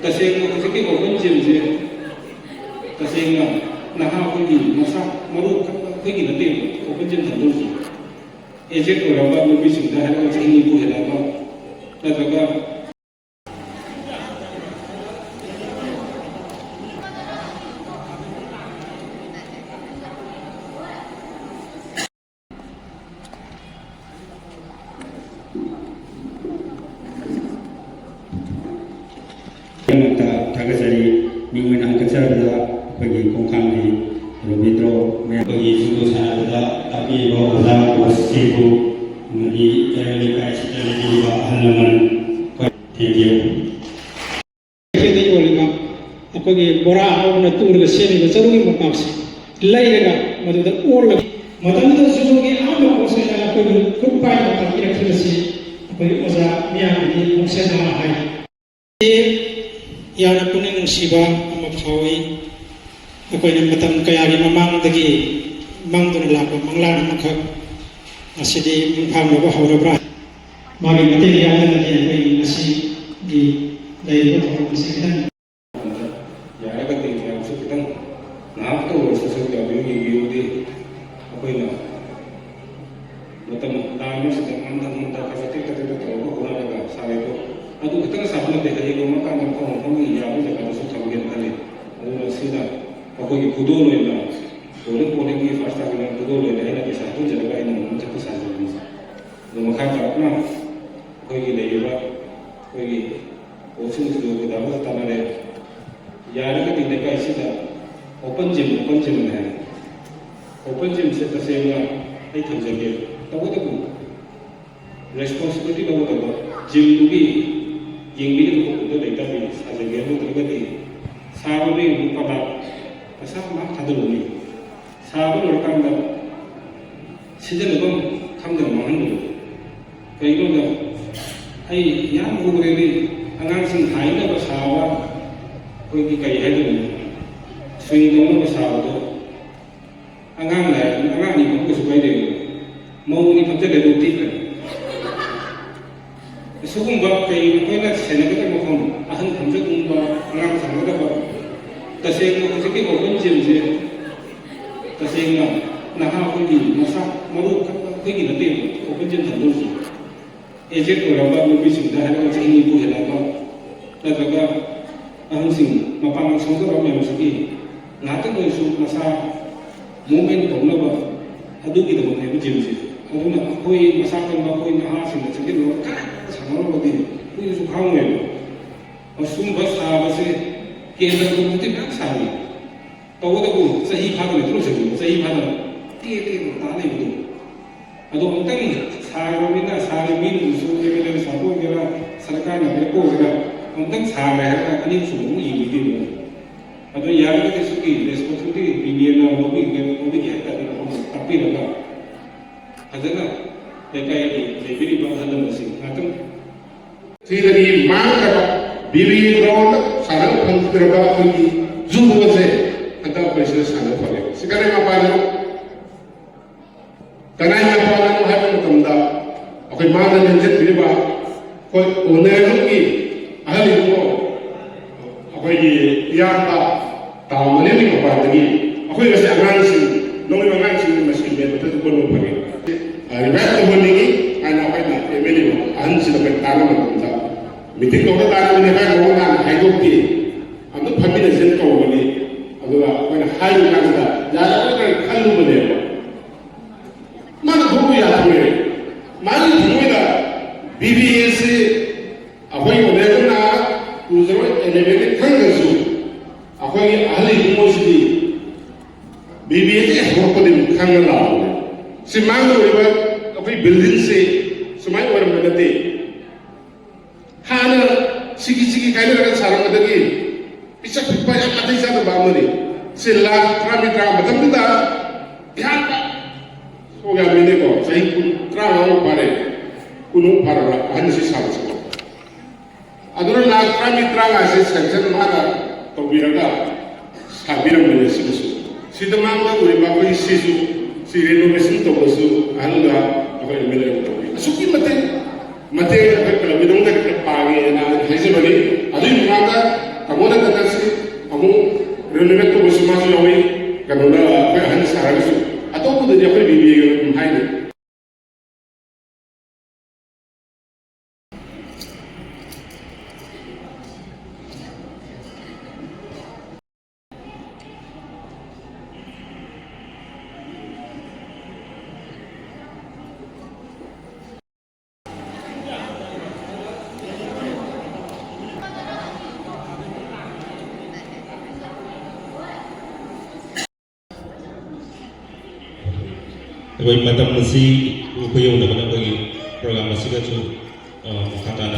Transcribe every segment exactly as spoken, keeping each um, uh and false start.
ꯇꯁꯦꯡꯅ ꯍꯧꯖꯤꯛꯀꯤ open gymꯁꯦ ꯇꯁꯦꯡꯅ ꯅꯍꯥ ꯑꯩꯈꯣꯏꯒꯤ ꯃꯁꯥ ꯃꯔꯨ ꯈꯛ ꯑꯩꯈꯣꯏꯒꯤ ꯅꯠꯇꯦꯕ open gym ꯊꯝꯗꯧꯁꯦ꯫ Aged ꯑꯣꯏꯔꯕ ꯅꯨꯄꯤꯁꯤꯡꯗ ꯍꯥꯏꯔꯒ ꯆꯍꯤ ꯅꯤꯐꯨ ꯍꯦꯜꯂꯛꯑꯕ ꯅꯠꯇ꯭ꯔꯒ ꯗꯃꯛꯇ ꯊꯥꯒꯠꯆꯔꯤ꯫ ꯃꯤꯡ ꯑꯣꯏꯅ ꯍꯪꯒꯠꯆꯔꯕꯗ ꯑꯩꯈꯣꯏꯒꯤ ꯈꯣꯡꯊꯥꯡꯒꯤ ꯔꯣꯕꯤꯟꯗ꯭ꯔꯣ ꯃꯌꯥꯝ ꯑꯩꯈꯣꯏꯒꯤ ꯖꯨꯗꯣ ꯁꯥꯟꯅꯕꯗ ꯇꯥꯛꯄꯤꯔꯤꯕ ꯑꯣꯖꯥ ꯀꯣꯆꯁꯤꯕꯨ ꯑꯃꯗꯤ ꯀꯩꯔꯣꯜ ꯂꯩꯀꯥꯏꯁꯤꯗ ꯂꯩꯕꯤꯔꯤꯕ ꯑꯍꯜ ꯂꯃꯟ, thank you꯫ ꯀꯩꯊꯦꯜꯗ ꯌꯣꯜꯂꯤꯕ ꯑꯩꯈꯣꯏꯒꯤ ꯕꯣꯔꯥ ꯍꯧꯅ ꯇꯨꯔꯒ ꯁꯦꯝꯃꯤꯕ ꯆꯔꯨꯒꯤ ꯃꯄꯥꯛꯁꯦ ꯂꯩꯔꯒ ꯃꯗꯨꯗ ꯑꯣꯜꯂꯒ ꯃꯇꯝꯗꯨꯗ ꯖꯨꯗꯣꯒꯤ ꯑꯍꯥꯟꯕ ꯀꯣꯔꯁ ꯑꯣꯏꯅ ꯑꯩꯈꯣꯏꯕꯨ ꯈꯨꯠ ꯄꯥꯏꯅ ꯇꯥꯛꯄꯤꯔꯛꯈꯤꯕꯁꯤ ꯑꯩꯈꯣꯏ ꯑꯣꯖꯥ ꯃꯤꯌꯥꯝꯒꯤꯗꯤ ꯈꯣꯡꯁꯦ ꯅꯥ ꯍꯥꯏ꯫ ꯌꯥꯝꯅ ꯄꯨꯛꯅꯤꯡ ꯅꯨꯡꯁꯤꯕ ꯑꯃ ꯐꯥꯎꯏ꯫ ꯑꯩꯈꯣꯏꯅ ꯃꯇꯝ ꯀꯌꯥꯒꯤ ꯃꯃꯥꯡꯗꯒꯤ ꯃꯪꯗꯨꯅ ꯂꯥꯛꯄ ꯃꯪꯂꯥꯟ ꯑꯃꯈꯛ ꯉꯁꯤꯗꯤ ꯃꯪꯐꯥꯡꯅꯕ ꯍꯧꯔꯕ꯭ꯔꯥ? ꯃꯥꯒꯤ ꯃꯇꯦꯡ ꯌꯥꯎꯗꯅꯗꯤ ꯑꯩꯈꯣꯏꯒꯤ ꯉꯁꯤꯒꯤ ꯂꯩꯔꯤꯕ ꯊꯧꯔꯝ ꯑꯁꯤ ꯈꯤꯇꯪ ꯌꯥꯔꯒꯗꯤ ꯃꯌꯥꯝꯁꯨ ꯈꯤꯇꯪ ꯉꯥꯏꯍꯥꯛꯇ ꯑꯣꯏꯔꯁꯨ ꯁꯔꯨꯛ ꯌꯥꯕꯤꯌꯨ, ꯌꯦꯡꯕꯤꯌꯨꯗꯤ ꯑꯩꯈꯣꯏꯅ ꯃꯇꯝ ꯇꯥꯏꯝꯁꯤꯗ ꯉꯝꯅ ꯉꯝꯅ ꯈꯖꯤꯛ ꯈꯖꯤꯛ ꯇꯧꯔꯒ ꯍꯣꯠꯅꯔꯒ ꯁꯥꯔꯤꯗꯣ ꯑꯗꯨ ꯈꯛꯇꯪ ꯁꯥꯕ ꯅꯠꯇꯦ꯫ ꯍꯌꯦꯡ ꯅꯣꯡꯃꯀꯥꯟꯗ ꯃꯐꯝ ꯃꯐꯝꯒꯤ ꯌꯥꯕ ꯖꯒꯥꯗꯁꯨ ꯊꯝꯒꯦꯅ ꯈꯜꯂꯤ꯫ ꯑꯗꯨꯅ ꯁꯤꯅ ꯑꯩꯈꯣꯏꯒꯤ ꯈꯨꯗꯣꯜ ꯑꯣꯏꯅ ꯄꯣꯂꯤꯡ ꯄꯣꯂꯤꯡꯒꯤ ꯐꯥꯔꯁ ꯇꯥꯔꯒꯦꯠ ꯈꯨꯗꯣꯜ ꯑꯣꯏꯅ ꯑꯩꯅ ꯄꯩꯁꯥ ꯍꯨꯟꯖꯔꯒ ꯑꯩꯅ ꯉꯝꯅ ꯆꯠꯄ ꯁꯥꯖꯕꯅꯤ꯫ ꯑꯗꯣ ꯃꯈꯥ ꯇꯥꯔꯛꯅ ꯑꯩꯈꯣꯏꯒꯤ ꯂꯩꯔꯤꯕ ꯑꯩꯈꯣꯏꯒꯤ ꯀꯣꯆꯁꯤꯡ ꯁ꯭ꯇꯨꯗꯤꯑꯣꯒꯤꯗ ꯑꯃꯁꯨ ꯇꯥꯟꯅꯔꯦ꯫ ꯌꯥꯔꯒꯗꯤ ꯂꯩꯀꯥꯏꯁꯤꯗ open gym, open gym ꯍꯥꯏ꯫ Open gymꯁꯦ ꯇꯁꯦꯡꯅ ꯑꯩ ꯊꯝꯖꯒꯦ, ꯇꯧꯕꯇꯕꯨ responsibility ꯂꯧꯒꯗꯕ, gymꯗꯨꯒꯤ ꯌꯦꯡꯕꯤꯒꯗꯕ ꯈꯣꯠꯄꯗ ꯂꯩꯇꯥꯔꯗꯤ ꯁꯥꯖꯒꯦ, ꯅꯠꯇ꯭ꯔꯒꯗꯤ ꯁꯥꯕ ꯃꯤ ꯂꯨꯄꯥ ꯂꯥꯈ ꯄꯩꯁꯥ ꯃꯌꯥꯝ ꯊꯥꯗꯔꯨꯅꯤ꯫ ꯁꯥꯕ ꯂꯣꯏꯔꯀꯥꯟꯗ ꯁꯤꯖꯤꯟꯅꯐꯝ ꯈꯪꯗꯅ ꯃꯥꯡꯍꯟꯕꯗꯣ꯫ ꯀꯩꯒꯤꯅꯣꯗ ꯑꯩ ꯌꯥꯝ ꯎꯈ꯭ꯔꯦꯅꯦ, ꯑꯉꯥꯡꯁꯤꯡ ꯍꯥꯏꯅꯕ ꯁꯥꯕ, ꯑꯩꯈꯣꯏꯒꯤ ꯀꯔꯤ ꯍꯥꯏꯗꯣꯏꯅꯣ, ꯁ꯭ꯋꯤꯡ ꯇꯧꯅꯕ ꯁꯥꯕꯗꯣ꯫ ꯑꯉꯥꯡ ꯂꯥꯏꯔꯤꯛ, ꯑꯉꯥꯡꯅꯤ ꯐꯝ ꯀꯩꯁꯨ ꯀꯥꯏꯗꯦ, ꯃꯧꯅꯤ ꯐꯝꯖꯜꯂꯦ ꯑꯗꯨꯝ ꯇꯦꯛꯈ꯭ꯔꯅꯤ꯫ ꯑꯁꯤꯒꯨꯝꯕ ꯀꯩ ꯑꯩꯈꯣꯏꯅ ꯁꯦꯟꯅꯒꯗꯕ ꯃꯐꯝ, ꯑꯍꯟ ꯐꯝꯖꯒꯨꯝꯕ, ꯁꯦ ꯇꯁꯦꯡꯅ ꯅꯍꯥ ꯑꯩꯈꯣꯏꯒꯤ ꯃꯁꯥ ꯃꯔꯨ ꯈꯛꯇ ꯑꯩꯈꯣꯏꯒꯤ ꯅꯠꯇꯦ, ꯑꯣꯄꯟ ꯖꯤꯝ ꯊꯝꯗꯧꯁꯤ꯫ ꯑꯦꯖꯦꯠ ꯑꯣꯏꯔꯕ ꯅꯨꯄꯤꯁꯤꯡꯗ ꯍꯥꯏꯔꯒ ꯆꯍꯤ ꯅꯤꯐꯨ ꯍꯦꯜꯂꯛꯑꯕ ꯅꯠꯇ꯭ꯔꯒ ꯑꯍꯟꯁꯤꯡ ꯃꯄꯥꯡꯒꯜ ꯁꯣꯟꯊꯔꯕ ꯃꯌꯥꯝꯁꯤꯒꯤ ꯉꯥꯏꯍꯥꯛꯇꯪ ꯑꯣꯏꯔꯁꯨ ꯃꯁꯥ ꯃꯨꯚꯃꯦꯟ ꯇꯧꯅꯕ ꯑꯗꯨꯒꯤꯗꯃꯛꯅꯦꯕ ꯖꯤꯝꯁꯦ꯫ ꯑꯗꯨꯅ ꯑꯩꯈꯣꯏ ꯃꯁꯥ ꯀꯟꯕ ꯑꯩꯈꯣꯏ ꯅꯍꯥꯁꯤꯡꯅ ꯆꯪꯁꯤꯜꯂꯒ ꯀꯟꯅ ꯁꯥꯟꯅꯔꯨꯔꯒꯗꯤ ꯀꯨꯏꯅꯁꯨ ꯈꯥꯡꯉꯣꯏꯕ꯫ ꯑꯁꯨꯝꯕ ꯁꯥꯕꯁꯦ ꯀꯦꯟꯗ꯭ꯔ ꯄꯨꯝꯕꯗꯤ ꯃꯌꯥꯝ ꯁꯥꯔꯤ꯫ ꯇꯧꯕꯇꯕꯨ ꯆꯍꯤ ꯐꯥꯗꯅ ꯑꯗꯨꯝ ꯂꯣꯏꯁꯤꯟꯈꯤꯕ, ꯆꯍꯤ ꯐꯥꯗꯅ ꯇꯦꯛ ꯇꯦꯛ ꯇꯥ ꯂꯩꯕꯗꯣ꯫ ꯑꯗꯣ ꯑꯃꯨꯛꯇꯪ ꯁꯥꯈ꯭ꯔꯕꯅꯤꯅ ꯁꯥꯔꯤꯕ ꯃꯤꯅꯁꯨ ꯑꯦꯝ ꯑꯦꯜ ꯑꯦꯅ ꯁꯥꯕ ꯑꯣꯏꯒꯦꯔꯥ, ꯁꯔꯀꯥꯔꯅ ꯄꯤꯔꯛꯄ ꯑꯣꯏꯒꯦꯔꯥ, ꯑꯃꯨꯛꯇꯪ ꯁꯥꯈ꯭ꯔꯦ ꯍꯥꯏꯔꯒ ꯑꯅꯤꯁꯨꯕ ꯑꯃꯨꯛ ꯌꯦꯡꯕꯤꯗꯦꯕ꯫ ꯑꯗꯣ ꯌꯥꯔꯒꯗꯤ ꯁꯤꯒꯤ ꯔꯦꯁꯄꯣꯟꯁꯤꯕꯤꯂꯤꯇꯤ ꯕꯤ ꯕꯤ ꯑꯦꯅ ꯂꯧꯕꯤꯒꯦ, ꯂꯧꯕꯤꯒꯦ ꯍꯥꯏ ꯇꯥꯔꯗꯤ ꯃꯐꯝꯗ ꯇꯥꯛꯄꯤꯔꯒ ꯐꯖꯅ ꯂꯩꯀꯥꯏꯒꯤ ꯂꯩꯕꯤꯔꯤꯕ ꯑꯍꯜ ꯂꯃꯟꯁꯤꯡ ꯉꯥꯛꯇꯪ ꯁꯤꯗꯒꯤ ꯃꯥꯡꯈ꯭ꯔꯕ ꯕꯤ ꯕꯤ ꯑꯦ ꯒ꯭ꯔꯥꯎꯟꯗ ꯁꯥꯟꯅꯕ ꯐꯪꯈꯤꯗ꯭ꯔꯕ ꯑꯩꯈꯣꯏꯒꯤ ꯖꯨꯗꯣꯁꯦ ꯍꯟꯗꯛ ꯑꯩꯈꯣꯏ ꯁꯤꯗ ꯁꯥꯟꯅꯕ ꯐꯪꯉꯦ꯫ ꯁꯤ ꯀꯔꯤ ꯃꯄꯥꯟꯅꯣ? ꯀꯅꯥꯏ ꯃꯄꯥꯟꯅꯣ ꯍꯥꯏꯕ ꯃꯇꯝꯗ ꯑꯩꯈꯣꯏ ꯃꯥꯅ ꯂꯦꯡꯖꯟꯕꯤꯔꯤꯕ ꯑꯩꯈꯣꯏ ꯑꯣꯅꯔꯒꯤ ꯑꯍꯜ ꯏꯕꯨꯡꯉꯣ ꯑꯩꯈꯣꯏꯒꯤ ꯏꯌꯥꯝꯕ ꯇꯥꯎ ꯃꯅꯤꯡꯒꯤ ꯃꯄꯥꯟꯗꯒꯤ ꯑꯩꯈꯣꯏ ꯉꯁꯤ ꯑꯉꯥꯡꯁꯤꯡ, ꯅꯧꯔꯤꯕ ꯑꯉꯥꯡꯁꯤꯡ ꯉꯁꯤ ꯃꯦꯟ ꯃꯊꯛꯇ ꯀꯣꯟꯕ ꯐꯪꯉꯤ꯫ ꯔꯤꯚꯥꯏꯚ ꯇꯧꯍꯟꯅꯤꯡꯉꯤ ꯍꯥꯏꯅ ꯑꯩꯈꯣꯏꯅ ꯑꯦꯝ ꯑꯦꯜ ꯑꯦ ꯑꯍꯟꯁꯤꯗ ꯑꯩꯈꯣꯏ ꯇꯥꯟꯅꯕ ꯃꯇꯝꯗ ꯃꯤꯇꯤꯡ ꯇꯧꯕ ꯇꯥꯔꯒꯗꯤ ꯍꯥꯏ ꯃꯑꯣꯡ ꯃꯥꯅ ꯍꯥꯏꯗꯣꯛꯇꯦ꯫ ꯑꯗꯨ ꯐꯝꯃꯤꯟꯅꯁꯦꯅ ꯀꯧꯕꯅꯤ꯫ ꯑꯗꯨꯒ ꯑꯩꯈꯣꯏꯅ ꯍꯥꯏꯔꯤꯕ ꯀꯥꯟꯁꯤꯗ ꯌꯥꯔꯛꯑꯣꯏꯗ꯭ꯔꯅ ꯈꯜꯂꯨꯕꯅꯦꯕ꯫ ꯃꯥꯅ ꯊꯣꯛꯄ ꯌꯥꯊꯣꯛꯑꯦ꯫ ꯃꯥꯒꯤ ꯊꯃꯣꯏꯗ ꯕꯤ ꯕꯤ ꯑꯦꯁꯤ ꯑꯩꯈꯣꯏ ꯑꯣꯅꯔꯗꯨꯅ ꯇꯨ ꯖꯦꯔꯣ ꯑꯦꯂꯦꯚꯦꯟꯗ ꯈꯪꯗ꯭ꯔꯁꯨ ꯑꯩꯈꯣꯏꯒꯤ ꯑꯍꯜ ꯏꯕꯨꯡꯉꯣꯁꯤꯗꯤ ꯕꯤ ꯕꯤ ꯑꯦꯁꯤ ꯍꯧꯔꯛꯄꯗꯒꯤ ꯈꯪꯉ ꯂꯥꯛꯑꯕꯅꯦ꯫ ꯁꯤ ꯃꯥꯒꯤ ꯑꯣꯏꯕ ꯑꯩꯈꯣꯏ ꯕꯤꯜꯗꯤꯡꯁꯦ ꯁꯨꯃꯥꯏꯅ ꯑꯣꯏꯔꯝꯕ ꯅꯠꯇꯦ꯫ ꯍꯥꯟꯅ ꯁꯤꯒꯤ ꯁꯤꯒꯤ ꯀꯥꯏꯅꯔꯒ ꯁꯥꯔꯝꯕꯗꯒꯤ ꯄꯤꯛꯁꯛ ꯄꯤꯛꯄ ꯌꯥꯝ ꯅꯥꯇꯩ ꯆꯥꯗꯕ ꯑꯃꯅꯤ꯫ ꯁꯤ ꯂꯥꯈ ꯇꯔꯥꯃꯔꯤ ꯇꯔꯥ ꯃꯇꯝꯗꯨꯗ ꯏꯍꯥꯟꯕ ꯁꯣꯛ ꯌꯥꯝꯃꯤꯅꯦꯀꯣ, ꯆꯍꯤ ꯀꯨꯟ, ꯇꯔꯥꯃꯉꯥꯃꯨꯛ ꯐꯥꯔꯦ, ꯀꯨꯟꯃꯨꯛ ꯐꯥꯔꯕ꯭ꯔꯥ ꯑꯍꯟꯁꯤ ꯁꯥꯕꯁꯦ꯫ ꯑꯗꯨꯅ ꯂꯥꯈ ꯇꯔꯥꯃꯔꯤ ꯇꯔꯥꯃꯉꯥꯁꯦ ꯁꯦꯡꯁꯟ ꯃꯥꯅ ꯇꯧꯕꯤꯔꯒ ꯁꯥꯕꯤꯔꯝꯕꯅꯦ꯫ ꯁꯤꯗꯁꯨ ꯁꯤꯗ ꯃꯥꯡꯗ ꯎꯔꯤꯕ ꯑꯩꯈꯣꯏ ꯁꯤꯁꯨ ꯁꯤ ꯔꯤꯅꯣꯚꯦꯁꯟ ꯇꯧꯕꯁꯨ ꯑꯍꯜꯒ ꯑꯩꯈꯣꯏ ꯑꯦꯝ ꯑꯦꯜ ꯑꯦ ꯇꯧꯕꯤ꯫ ꯑꯁꯨꯛꯀꯤ ꯃꯇꯤꯛ ꯃꯇꯦꯡ ꯑꯩꯈꯣꯏ ꯀ꯭ꯂꯕꯀꯤꯗꯃꯛꯇ ꯈꯤꯇꯪ ꯄꯥꯡꯉꯦꯅ ꯑꯩ ꯍꯥꯏꯖꯕꯅꯤ꯫ ꯑꯗꯨꯒꯤ ꯃꯃꯥꯡꯗ ꯇꯥꯃꯣꯅ ꯍꯟꯗꯛꯁꯤ ꯑꯃꯨꯛ ꯔꯤꯅꯣꯚꯦꯠ ꯇꯧꯕꯁꯨ ꯃꯥꯁꯨ ꯌꯥꯎꯏ꯫ ꯀꯩꯅꯣꯅ ꯑꯩꯈꯣꯏ ꯑꯍꯟ ꯁꯥꯔꯒꯁꯨ ꯑꯇꯣꯞꯄꯗꯗꯤ ꯑꯩꯈꯣꯏ ꯕꯤꯕꯤꯑꯦꯒ ꯑꯗꯨꯝ ꯍꯥꯏꯅꯩ꯫ ꯑꯩꯈꯣꯏ ꯃꯇꯝ ꯑꯁꯤ ꯈꯨꯌꯧꯅꯕꯅ ꯑꯩꯈꯣꯏꯒꯤ ꯄ꯭ꯔꯣꯒ꯭ꯔꯥꯝ ꯑꯁꯤꯒꯁꯨ, ꯑ, ꯃꯈꯥ ꯇꯥꯅ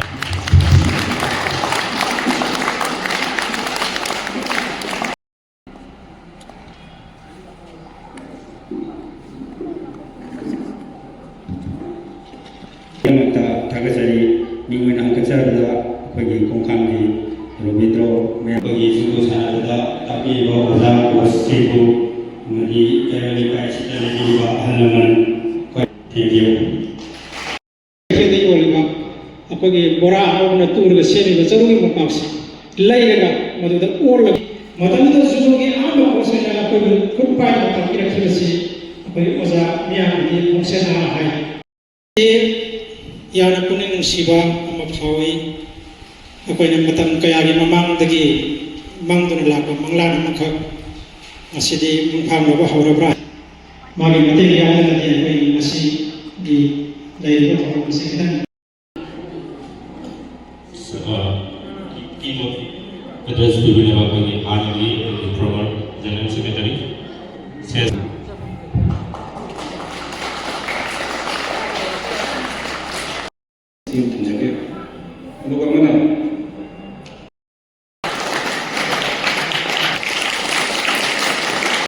ꯗꯃꯛꯇ ꯊꯥꯒꯠꯆꯔꯤ꯫ ꯃꯤꯡ ꯑꯣꯏꯅ ꯍꯪꯒꯠꯆꯔꯕꯗ ꯑꯩꯈꯣꯏꯒꯤ ꯈꯣꯡꯊꯥꯡꯒꯤ ꯔꯣꯕꯤꯟꯗ꯭ꯔꯣ ꯃꯌꯥꯝ ꯑꯩꯈꯣꯏꯒꯤ ꯖꯨꯗꯣ ꯁꯥꯟꯅꯕꯗ ꯇꯥꯛꯄꯤꯔꯤꯕ ꯑꯣꯖꯥ, ꯀꯣꯆꯁꯤꯡꯕꯨ ꯑꯃꯗꯤ ꯀꯩꯔꯣꯜ ꯂꯩꯀꯥꯏ ꯑꯁꯤꯗ ꯂꯩꯕꯤꯔꯤꯕ ꯑꯍꯜ ꯂꯃꯟ, ꯊꯦꯡꯀ꯭ꯌꯨ꯫ ꯀꯩꯊꯦꯜꯗ ꯌꯣꯜꯂꯤꯕ ꯑꯩꯈꯣꯏꯒꯤ ꯕꯣꯔꯥ ꯑꯉꯧꯕꯅ ꯇꯨꯔꯒ ꯁꯦꯝꯃꯤꯕ ꯆꯔꯨꯒꯤ ꯃꯣꯝꯄꯥꯛꯁꯤ ꯂꯩꯔꯒ ꯃꯗꯨꯗ ꯑꯣꯜꯂꯒ, ꯃꯇꯝꯗꯨꯗ ꯖꯨꯗꯣꯒꯤ ꯑꯍꯥꯟꯕ ꯀꯣꯆ ꯑꯣꯏꯅ ꯑꯩꯈꯣꯏꯕꯨ ꯈꯨꯠ ꯄꯥꯏꯗꯨꯅ ꯇꯥꯛꯄꯤꯔꯛꯈꯤꯕꯁꯤ ꯑꯩꯈꯣꯏ ꯑꯣꯖꯥ ꯃꯤꯌꯥꯝꯒꯤꯗꯤ ꯃꯣꯡꯁꯦꯅꯥ ꯍꯥꯏ꯫ ꯌꯥꯝꯅ ꯄꯨꯛꯅꯤꯡ ꯅꯨꯡꯁꯤꯕ ꯑꯃ ꯐꯥꯎꯏ꯫ ꯑꯩꯈꯣꯏꯅ ꯃꯇꯝ ꯀꯌꯥꯒꯤ ꯃꯃꯥꯡꯗꯒꯤ ꯃꯪꯗꯨꯅ ꯂꯥꯛꯄ ꯃꯪꯂꯥꯟ ꯑꯃꯈꯛ ꯉꯁꯤꯗꯤ ꯃꯪꯐꯥꯡꯅꯕ ꯍꯧꯔꯕ꯭ꯔꯥ? ꯃꯥꯒꯤ ꯃꯇꯦꯡ ꯌꯥꯎꯗꯅꯗꯤ ꯑꯩꯈꯣꯏꯒꯤ ꯉꯁꯤꯒꯤ ꯂꯩꯔꯤꯕ ꯊꯧꯔꯝ ꯑꯁꯤ ꯈꯤꯇꯪ ꯑ, keynote address ꯄꯤꯕꯤꯅꯕ ꯑꯩꯈꯣꯏꯒꯤ ꯍꯥꯟꯅꯒꯤ ꯑꯩꯈꯣꯏꯒꯤ former general secretary ꯁꯦ